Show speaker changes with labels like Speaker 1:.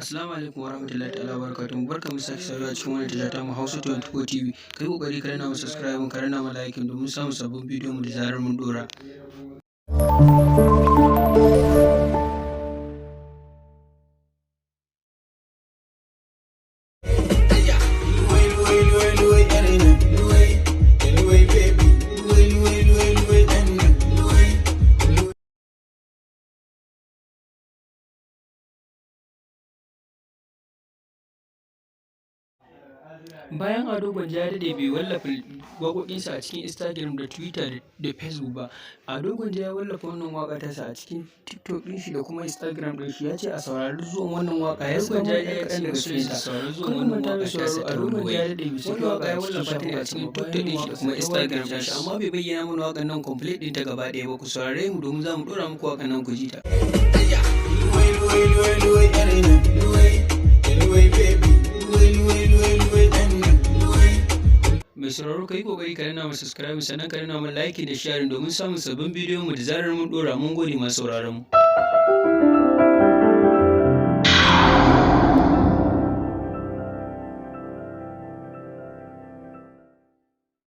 Speaker 1: Assalamu alaikum warahmatullahi ta'ala wabarakatuh. Barkamu sake saduwa cikin wannan tasha ta mu Hausa 24 TV. Kai kokari ka danna mu subscribe, ka danna mu like domin samun sabbin bidiyon mu da zarar mun dora. Bayan Ado Gwanja ya daɗe bai wallafa waƙoƙinsa a cikin Instagram da Twitter da Facebook ba, Ado Gwanja ya wallafa wannan waƙa tasa a cikin TikTok ɗin shi da kuma Instagram ɗin shi. Ya ce a saurari zuwan wannan waƙa. Ya Gwanja ya kaɗan daga cikin ta. Saurari zuwan wannan waƙa tasa ta. Ado ya daɗe bai saki waƙa, ya wallafa ta ne a cikin TikTok ɗin shi da kuma Instagram ɗin shi, amma bai bayyana mana waƙar nan complete ɗin ta gaba ɗaya ba. Ku saurare mu domin za mu ɗora muku waƙar nan ku ji ta. Mai sauraro, ka yi kokari ka danna mu subscribe, sannan ka danna mu like da sharing domin samun sabbin bidiyon mu da zarar mun dora. Mun gode masu sauraron mu.